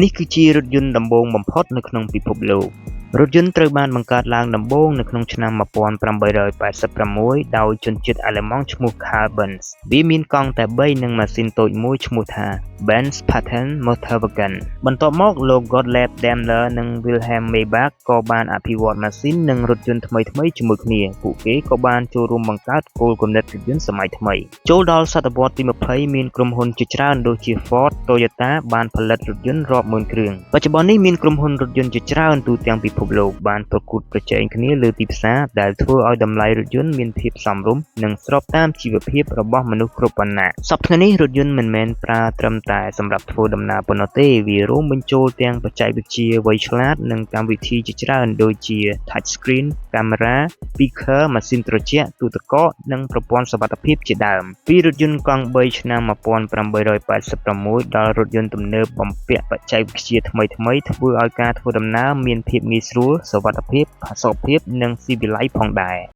នេះគឺជារថយន្តដំបូងបំផុតនៅក្នុងពិភពលោក រថយន្តត្រូវបានបង្កើតឡើងដំបូងនៅក្នុងឆ្នាំ1886ដោយជនជាតិអាល្លឺម៉ង់ឈ្មោះ Carl Benz វាមានកង់តែបីនិងម៉ាស៊ីនតូចមួយឈ្មោះថា Benz Patent Motorwagen បន្ទាប់មកលោក Gottlieb Daimler និង Wilhelm Maybach ក៏បានអភិវឌ្ឍម៉ាស៊ីននិងរថយន្តថ្មីៗជាមួយគ្នាពួកគេក៏បានចូលរួមបង្កើតគោលគំនិតរថយន្តសម័យថ្មីចូលដល់សតវត្សទី20មានក្រុមហ៊ុនជាច្រើនដូចជា Ford Toyota បានផលិតរថយន្តរាប់ម៉ឺនគ្រឿងបច្ចុប្បន្ននេះមានក្រុមហ៊ុនរថយន្តជាច្រើនទូទាំងពិភពលោកបានប្រកួតប្រជែងគ្នាលើទីផ្សារដែលធ្វើឲ្យតម្លៃរថយន្តមានភាពសមរម្យនិងស្របតាមជីវភាពរបស់មនុស្សគ្រប់វណ្ណៈសព្វថ្ងៃនេះរថយន្តមិនមែនប្រើត្រឹមតែសម្រាប់ធ្វើដំណើរប៉ុណ្ណោះទេវារួមបញ្ចូលទាំងបច្ចេកវិទ្យាវៃឆ្លាតនិងកម្មវិធីជាច្រើនដូចជា Touch Screen កាមេរ៉ា Speaker ម៉ាស៊ីនត្រជាក់ទូទឹកកកនិងប្រព័ន្ធសុវត្ថិភាពជាដើមពីរថយន្តកង់3ឆ្នាំ1886ដល់រថយន្តទំនើបបំពាក់បច្ចេកវិទ្យាថ្មីៗធ្វើឲ្យការធ្វើដំណើរមានភាពងាយស្រួលសុវត្ថិភាពផាសុកភាពនិងស៊ីវិល័យផងដែរ។